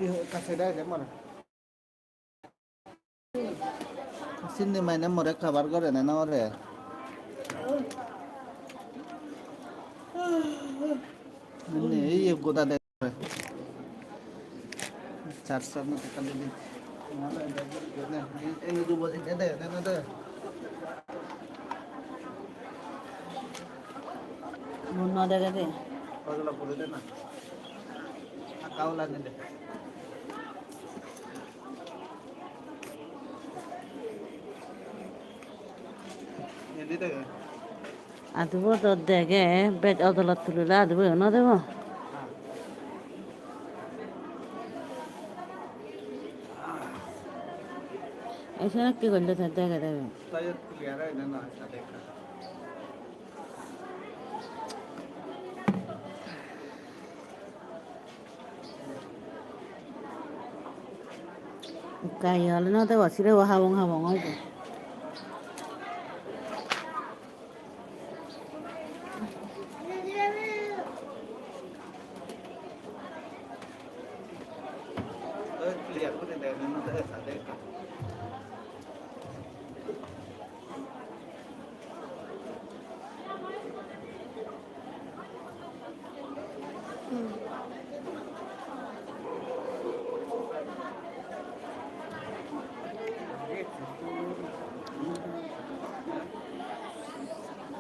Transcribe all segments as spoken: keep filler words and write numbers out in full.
Ekka sede age more. Sindi mane more cover gore na no gore? Indi ei goda de. Char sab na kali di. Ene du boji de de de de. Mun no dege de. Pagla pore de na. Akau la de. Adubo do dege, bej odolot tulile adubo yo no debo. Ei senekke golle te dege dege. Ekka ye ole no debo, sirebo habong habong oide.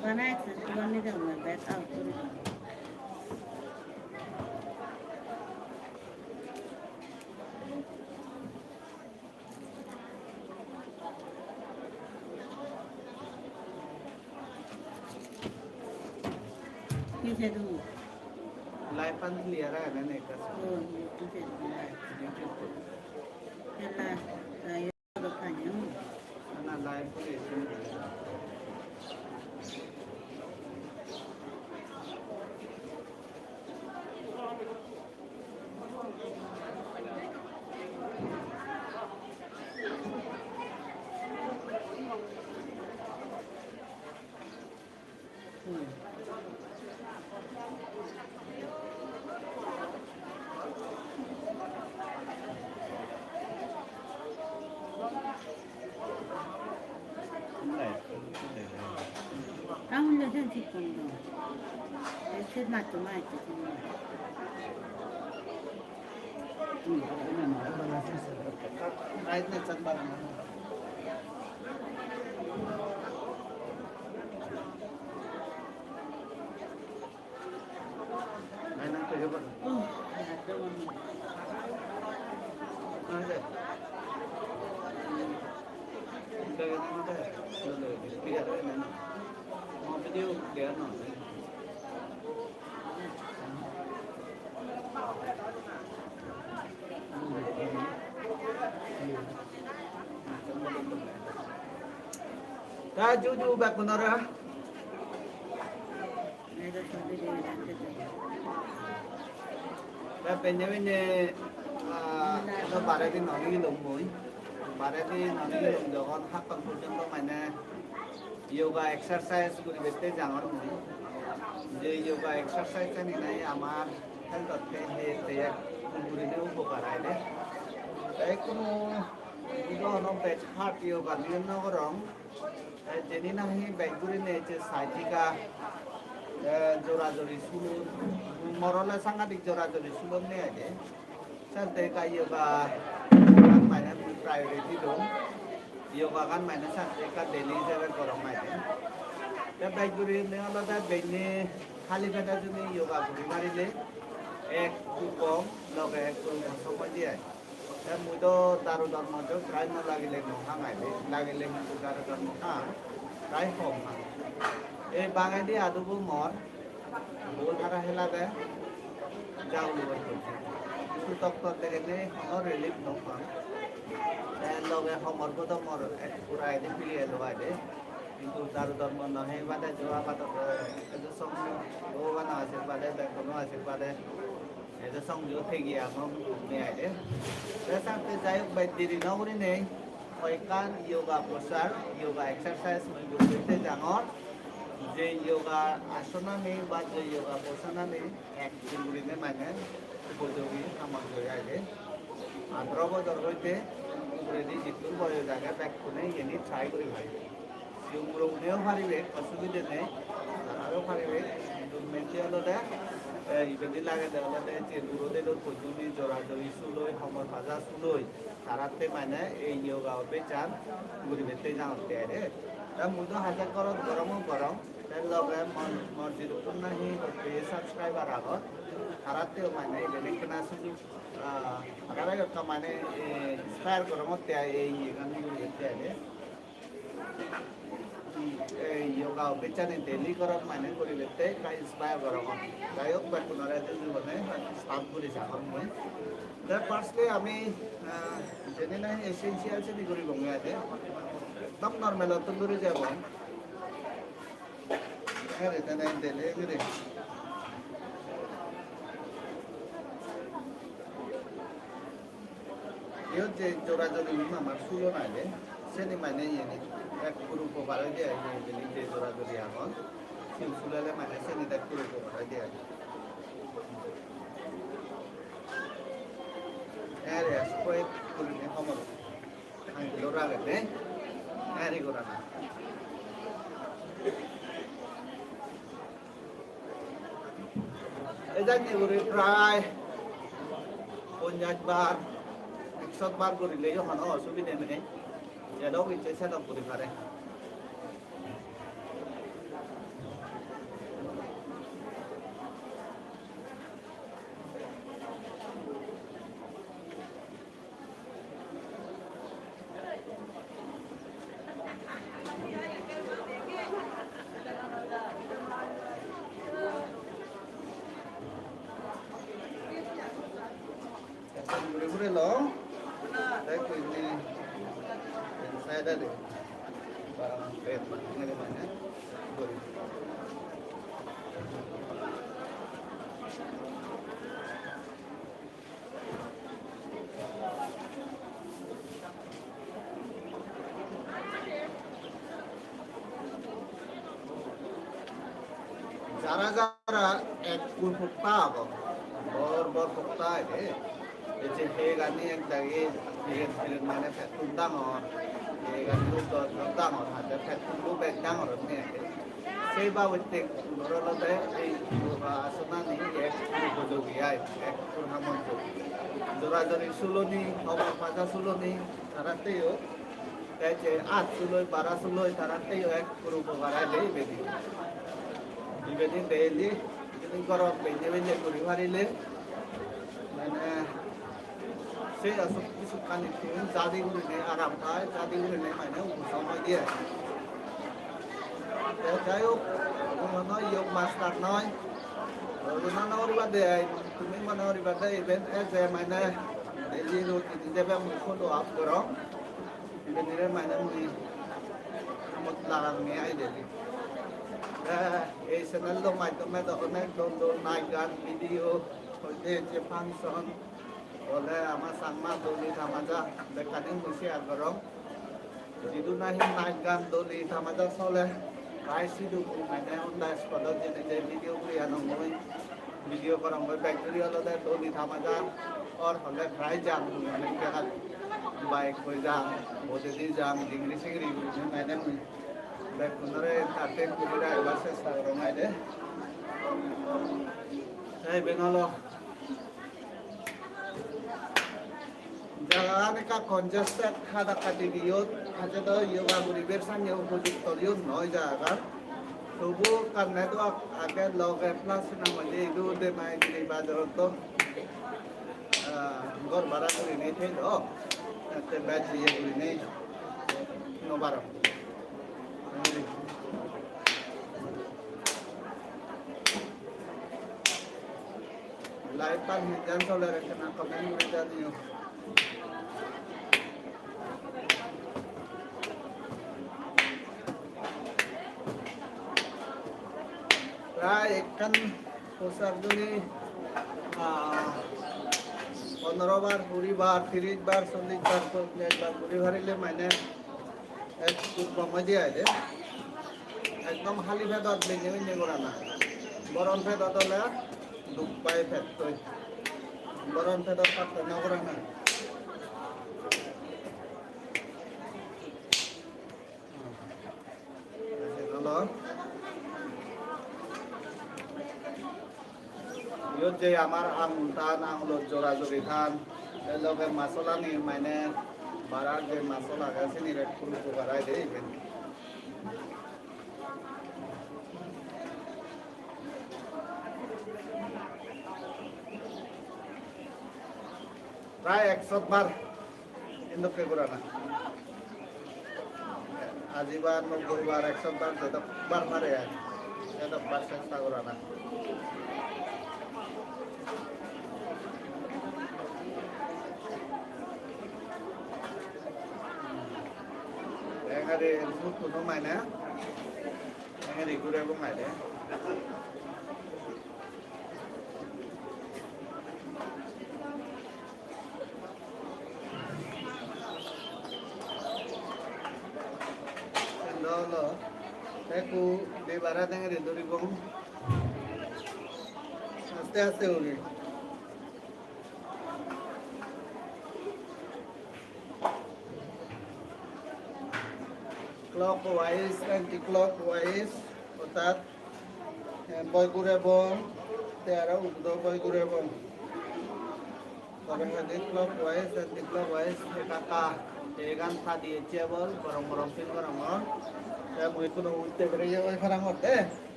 Bana excess guri ni degong, back out guri degong. Hi sedu? Live an clear age na ekka? Oh, hi sedu? YouTube. Ela, live do kanyo. Na, na, live kuri age. Ang ulo sen sikon do. Sen matto mai to. Ta juju bekkunore. Te benne benne, ah, eno baredi no nigilung mui. Baredi no nigilung jogon hakkon porjonto mane yoga exercise guribette jangor mui. Je yoga exercise ani nai amar health otte he te ek gurine upokar aide. Te ekkunu idu hono bej hard yoga niyo no gorong. Te jeni nahi bej gurinei je sciatica, te jora jori sulon, mor ole sangadik jora jori sulon nei aide. Sante ekka yoga gan mane mui priority dong. Yoga gan mane sante ekka daily hisebe gorong aide. Te bej gurinei olode benne hali pede juni yoga guri parile ek gom loge ek gom somoi diye. Te mui do daru dormo jo prai no lagile no hang aide, lagile hintu daru dormo hang, prai hom hang. Ei bangedi adubo mor, bol hara helade, jauli gor gojje. Hintu doctor degene hono relief no pang. Te loge homor bodo mor ek pura aide, pili elo aide. Hintu daru dormo no hei bade jo apatot ejo song, Bhogobano ashirbade, bekkuno ashirbade. Ejo songjo thegi agong gome aide. Te sante jai hok, bej deri no gurinei hoyekkan yoga posture, yoga exercise mui guribette jangor. Je yoga asanani ba je yoga posture-ani ek din gurinei mane upojogi hamot joi aide. Ataro bojor hoite uguredi jittun boyoj age bekkune iyeni try guri paribe. Sigon guroguneyo paribe, osubide nei, tararo paribe. Hintu mecche olode, eh, ibedi lagede olode je duro dedot pojjoni jora jori suloi, homor paja suloi, taratte mane ei yoga obbechan guribatte jangor te aide. Te mui do hajar gorot gorong gorong, te loge mor, mor jidukkun nahi hotte subscriber agon, taratteo mane iben ekkena sujug, ah, tarare ekka mane, eh, inspire gorongotte ai ei iyegan guribatte aide. Ei yoga obbecchani daily gorot mane guribatte ekka inspire gorongor. Jai hok, bekkunore jubone start guri sagor mui. Te firstly ami, ah, jeni nahi essential seni guribonge ade. Ekdom normal ottun guri jebong. Ere tene daily guri. Iyot je jora jori guri amar sulon age, seni mane iyeni ekkur upokar oide ai, je ibeni je jora jori agon, sil sulele mane seni ekkur upokar oide ai. Ere aspo ek gurinei homor. Angle-o ragede, eri gorana. Ei janye guri prai ponjash bar, ekshot bar gurileyo hono osubide nei. Jedok icche sedok guri pare. Guri guri lo, te ekku indi side odi. Ba, pet, ngene mane, guri. Jara jara ekkur hokta agon, bor bor hokta age, ei je hegani ek dagi biret biret mane pettun dangor, hegani dangor, hade pettun bek dangor oye. Sei babotte gunor olode ei yoga asonani ek upojogi ai, ek hamon jogi. Jora jori suloni, homor paja suloni, taratteiyo. Te je at suloi, bara suloi, taratteiyo ek upokar ai de ibeni. Ibeni daily, ibeni gorot benne benne guri parile, mane, sei osuk bisuk kani tun jadi gurinei aram pai, jadi gurinei mane ubosom oi de ai. Te jai hok, hono yog master noi. Hono mone guriba de ai, tumi mone guriba de iben as a mane daily routine ijebe mui follow up gorong. Ibenire mane mui hamot lagange ai daily. Te ei channel-o maddhome do onek dol dol naj gan video, hoide je function, ole ama Changma doli tamaja bekkani mui share gorong. Jidu nahi naj gan doli tamaja sole, prai sidu mui mane on the spot-ot jeinei je video guri anongoi, video gorongoi, bek guri olode doli tamaja or hole prai jang mui onek jagat, bike loi jang, bodedi jang, dingiri singiri gurinei mane mui bekkunore entertain guri ragibar chesta gorong ai de. Te iben olo jagagan ekka congested, hadakkadi iyot, haje do yoga guribar sanye upojukto yo noi jagagan. Tobu ekkan network age, loge plus hinang hoide idu Demagiri bajarot do, ah, ghor bhara gurinei thei do, ette bej iye gurinei no parong. Live-an hijeni soler ekkena comment guri janiyo. Prai ekkan posar juni, ah, pondro bar, kuri bar, tiris bar, chollish bar, ponjash bar guri parile mane ekkur gom oi de ai de. Ekdom hali pedot benne benne gorana. Boron pedot ole duk pai pettoi. Boron pedot pattoi no gorana. Iyot je amar angul than, angulot jora jori than, ei loge masolani mane barar je masol age, sinire ekku rukku barai de iben. Prai ekso bar endokke gorana. Aji bar, nobboi bar, ekso bar, jedok bar pare ar, sedok bar chesta gorana. Engari mutto no mane, engari gure bo mane. Sen do olo, ekku dibara dengeri duribong. Aste aste guri. Clockwise, anti-clockwise, ortat, eh, boi gurebong, te aro udo boi gurebong. Tore hoide clockwise, anti-clockwise, ekka ekka, egan thadi ecche ebol, gorom gorom feel gorongor. Te mui ekkuno utte pere oi parangor de.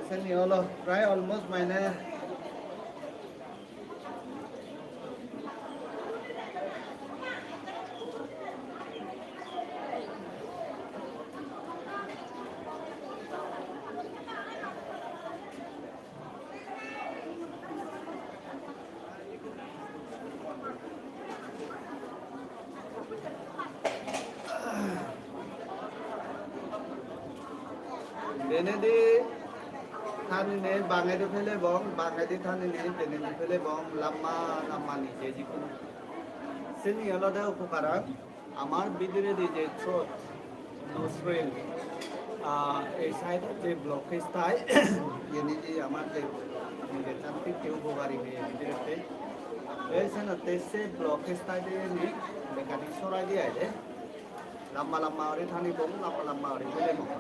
Seni olo prai almost mane. Denedi thanine bangedi pelebong, bangedi thanine denedi pelebong, lamba lamba nije jikun. Sini olode upokaran. Amar bidiredi je throat, nostril, ah, ei side-ot je blockage thai, iyeni je amar je injection pitte upokari oye bidiredi. Ei senotte se blockage thai de iyeni bekkani sorai diye aide. Lamba lamba guri thanibong, lamba lamba guri pelebong.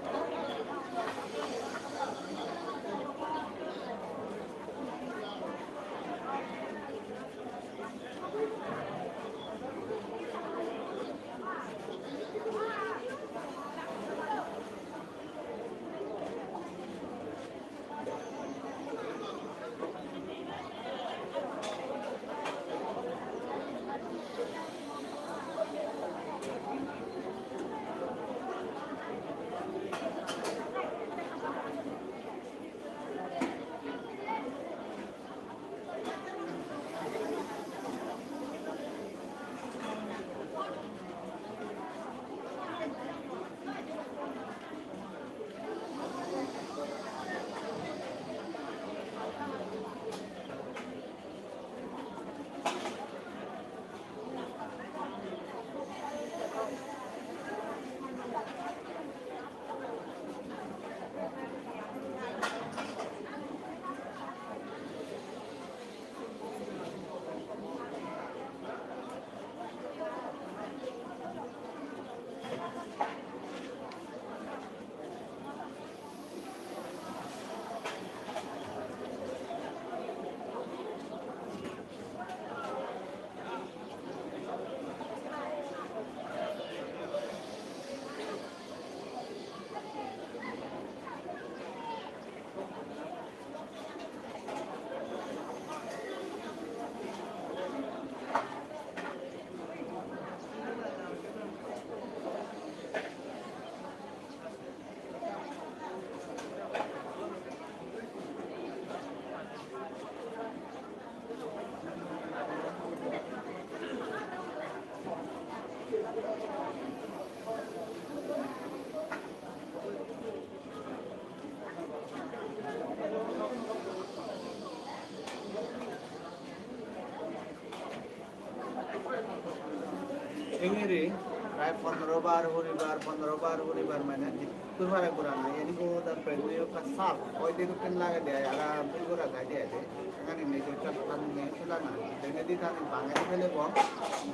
Engiri prai pondro bar, huri bar, pondro bar, huri bar mane jittur pare gurana, iyeni goda prai ekka sap, oi de dokken lage de ai, ara bhil gora jai de ai de. Engani neje ekka tani ne pelana, denedi tani bangedi pelebo,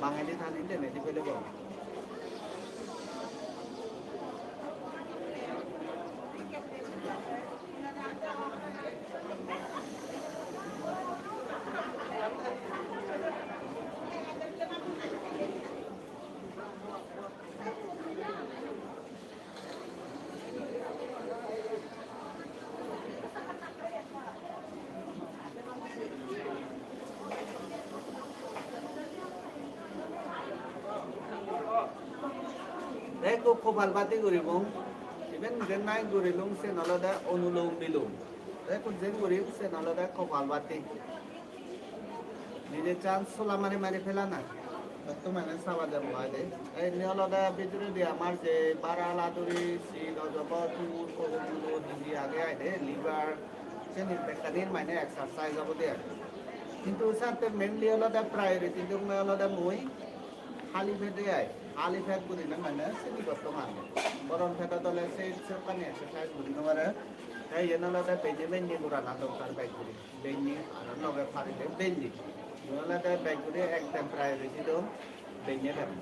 bangedi tani denedi pelebo. Te ekko Kopalbhati guribong. Iben jen nahi gurilung, sen olode onulom bilom. Te ekko jen gurim, sen olode Kopalbhati. Nije chan sola mari mari pelana. Ekko mane saba jabo ai de. Te indi olode bidiredi amar je bara laduri, sit ojobo, tur, kobor, hiji age ai de, liver, seni bekkani mane exercise obode ai. Hintu satte mainly olode priority dong olode mui hali pede ai, hali pet gurinei mane sini gotton ami. Gorom pedot ole se sekkani exercise guri no pare. Te iyen olode benne benne gurana dorkar bej guri. Benne aro loge parile benne. Iyen olode bej guri ekdom priority dong benne dem.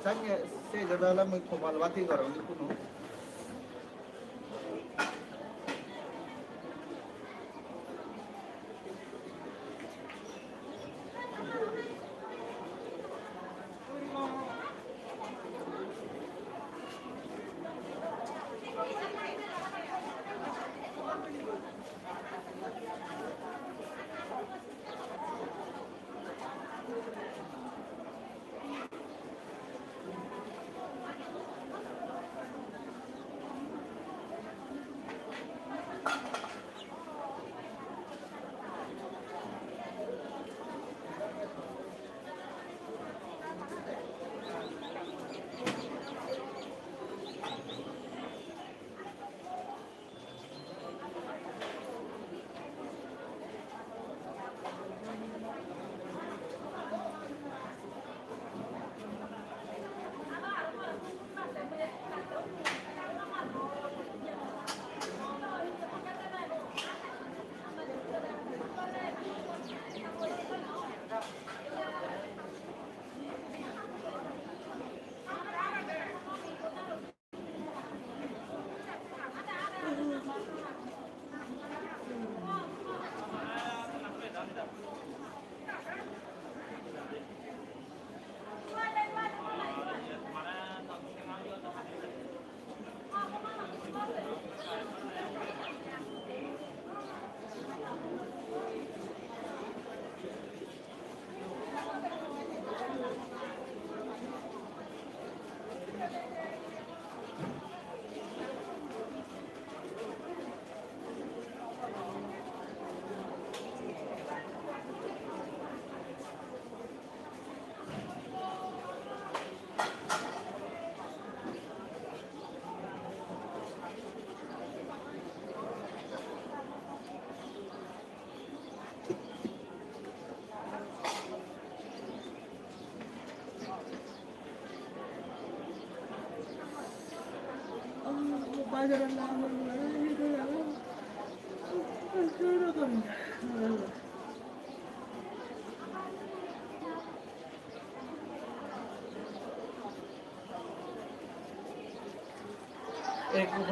Sanye se jebe ole mui Kopalbhati gorong ikkunu.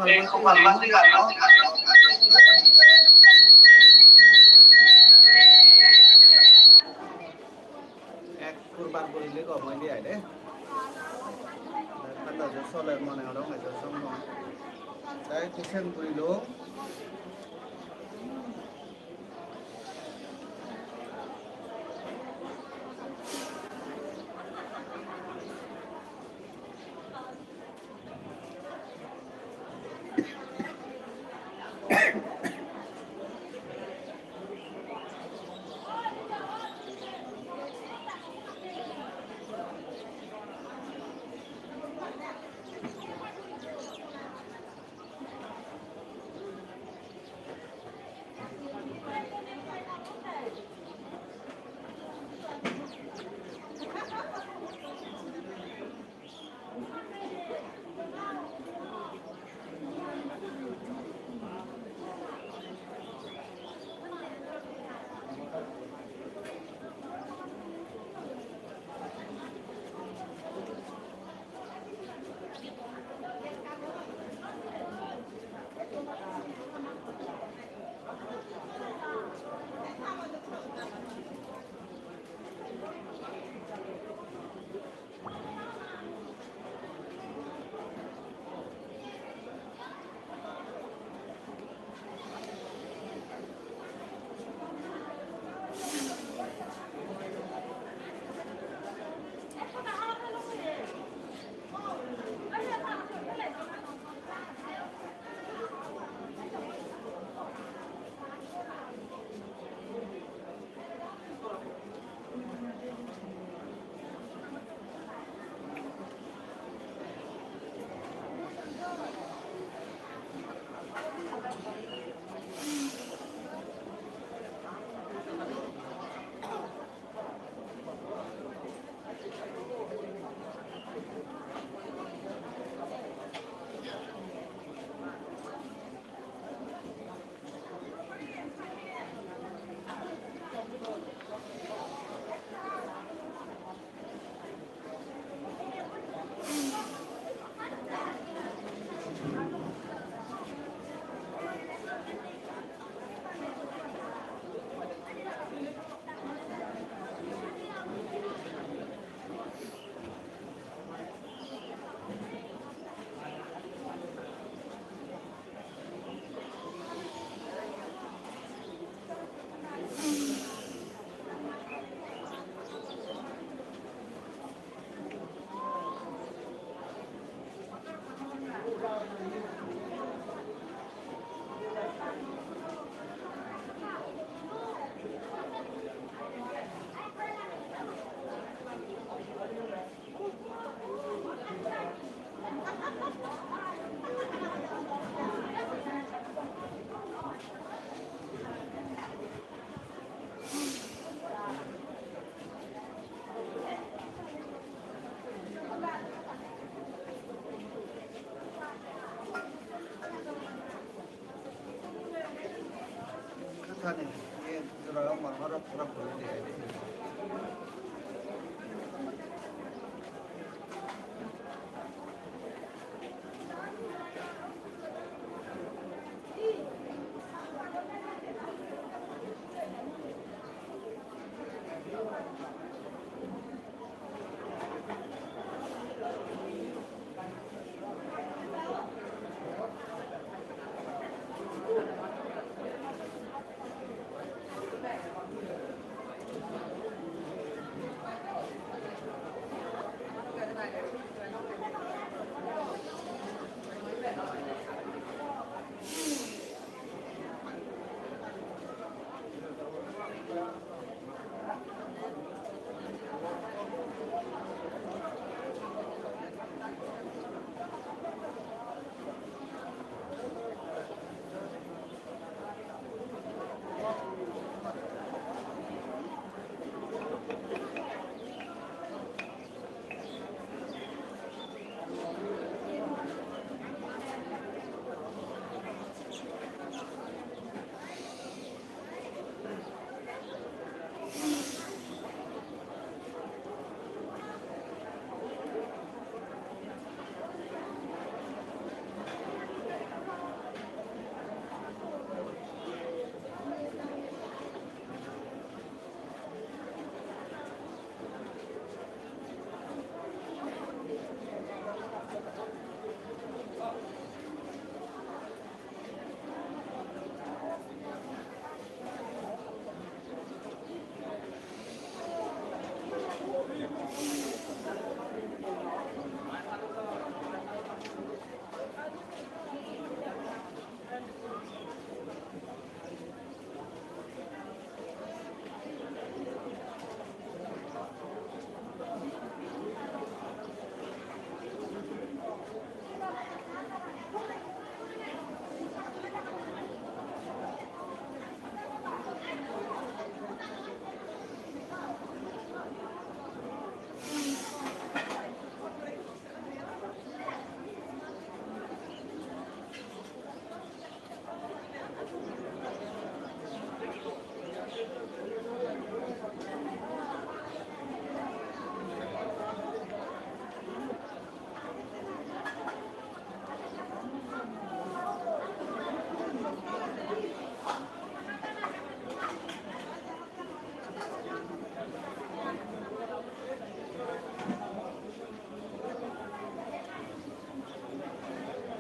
Ekko palla sigan no. Ek kurbar gurile gom oide ai de. Ekkan do je soler mone horong ejo somo. Tai ekko sen gurilo.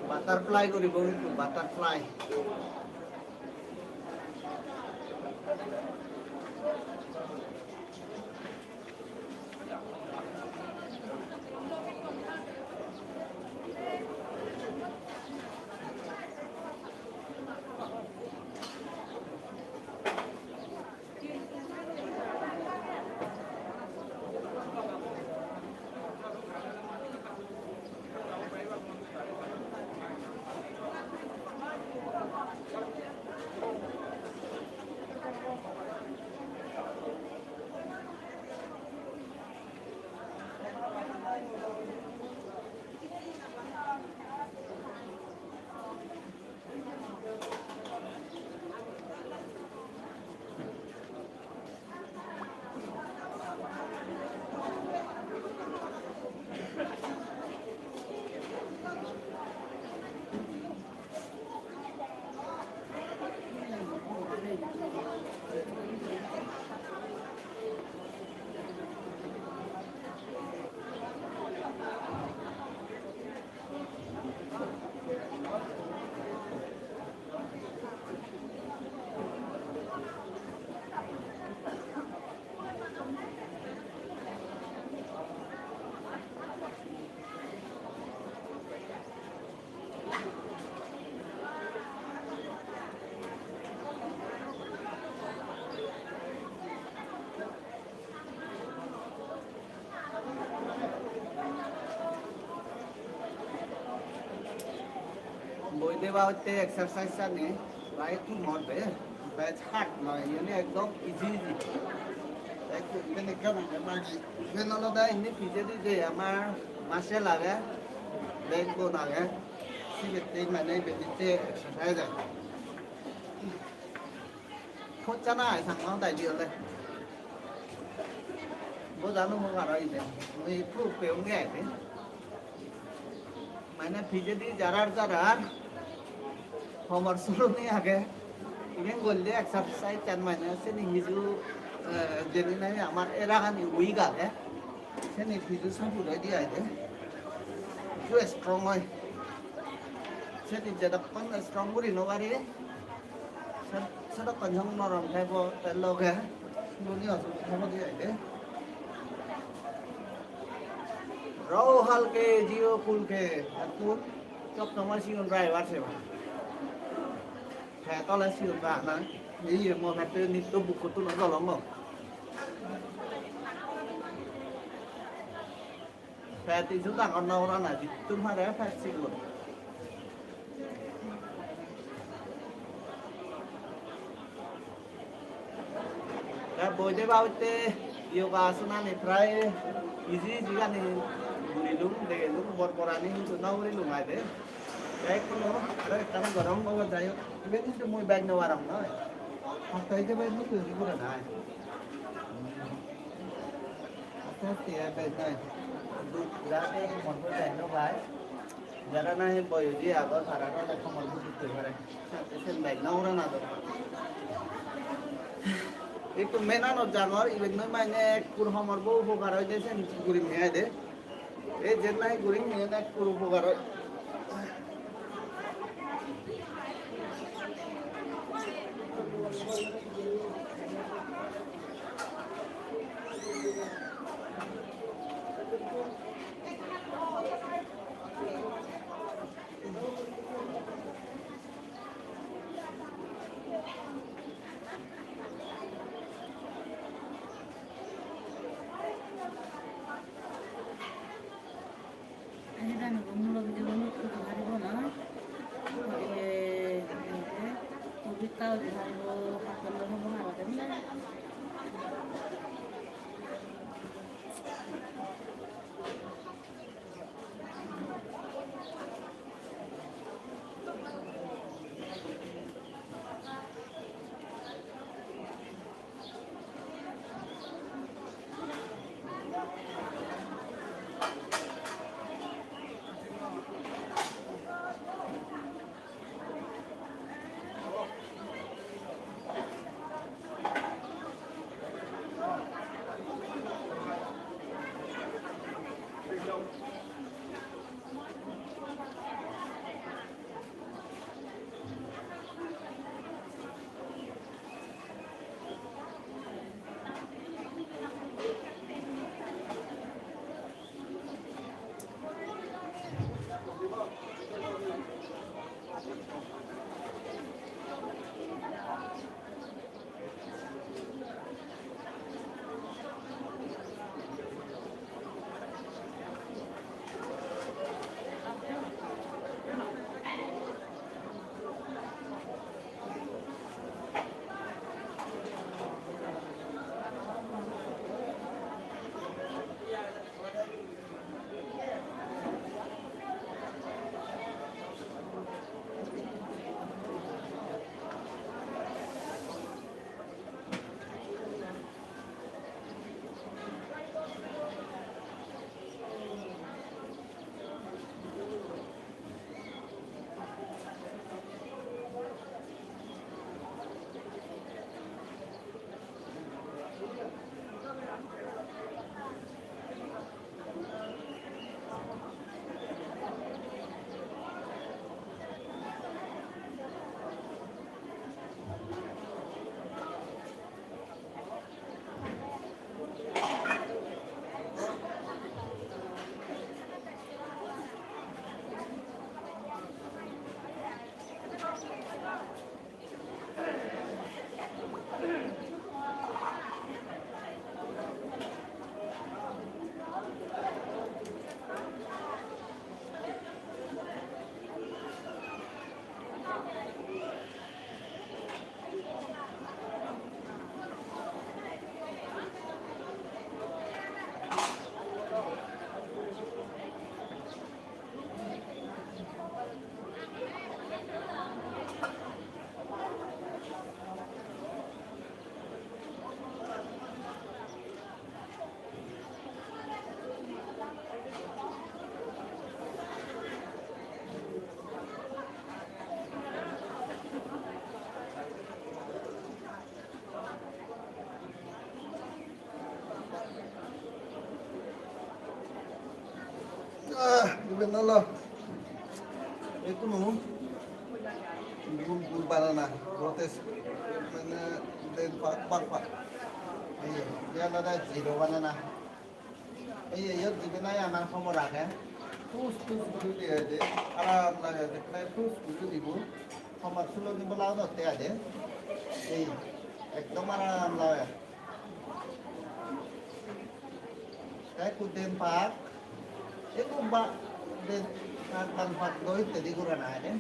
Butterfly guribo hintu, butterfly. Boi deba hotte exercise ani, right to not be, bej hard noi, iyeni ekdom easy, easy. Ek, iben ekkan age magi, iben olode indi pijedi je amar muscle age, backbone age, sibettei mane ibeditte exercise age. Hochcha na ai Changma hodai di ole. Boja no hobor aro ide. Mui proof peyonge ai de. Mane pijedi jarar jarar homor suroni age. Iben golle exercise an mane seni hiju, eh, jeni nahi amar eragani weak age. Seni hiju support oi di ai de. Hiju strong oi. Seni jedokkon strong guri no pari. Sed-, sedokkon jong norom thebo, te loge duni osubidha hodi aide. Raho halke, jiyo khulke, ekkun chop tomar sigon driver seba. He tole sigon ba na, ei ye mo hatte nitto bukkottun o jolongo. Pet isu dangor nw gorana, jittun pare pet sigun. Te boide babotte yoga asanani prai easy easy gani gurilung, degelung, bor borani hintu nw gurilung aide. Te ekkuno aro ekkan gorom obo jai hok. Iben hintu mui beg nw parong noi. Hatta ije beg mui tuli guri nai. Aste aste ar bej noi. Duk jate mon boi bej no pai. Jara nahi boyoji agon, tara ole komor bujit hoi pare. Sen bej no urana dorkar. Ekku menanot jangor, iben noi mane ekkur homor bo upokar oide sen gurim hei de. Ei jen nahi gurim hei ekkur upokar oi. Ani dani bo mulo bidire nukku paribo na. Iye, iye, Covid ta udi paribo, hakkon do hobo hara de. Nolo. Ekku nu. Gul gul banana. Bote mane den pak pak pak. Ei, iyan olode zero banana. Ei, iyot jibe nahi ana homor age. Tus tus guri diye de. Aram lage de. Tus guri dibo. Homor sulo dibo lagotte ade. Ei, ekdom aram lage. Te ekku den pak, ekku ba, den pak, ban pak do hittedi gurana aai de.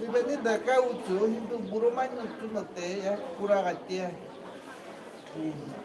Ibeni dekka uccho, hintu buro manucchunotte ek pura gatte ai. Hmm.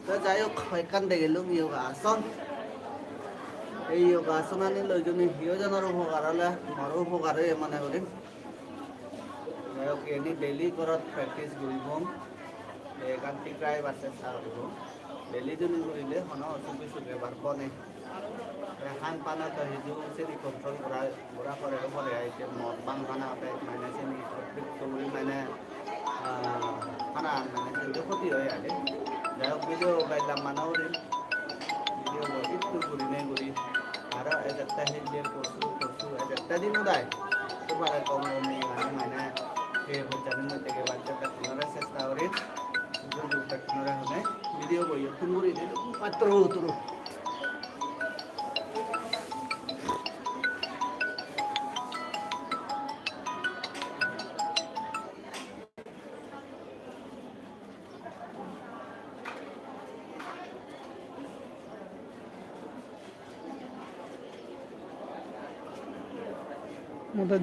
Te jai hok, hoyekkan degelung yoga ason. Ei yoga asonani loi jone hiyo jonor upogar ole, moro upogar oye mone guri. Jai hok, iyeni daily gorot practice guribong. Ekkan thik ragebar chesta guribong. Daily juni gurile hono osuk bisuk ebar bone. Te han pana to hiju sini control gora, gora pore, pore ai je mod bang hana bek mane sini ekko guri mane, ah, hana mane sini khoti oi age. Jai hok, video bej lamba no guri, video bo ekku guri nei guri, aro ejette hille postu, postu ejette din udai. Supare kom gom nei mane, mane, he hojjani moddhe ge bacche bekkunore chesta guri. Jodi bekkunore hone video bo yottun guri di, patro turu. Mode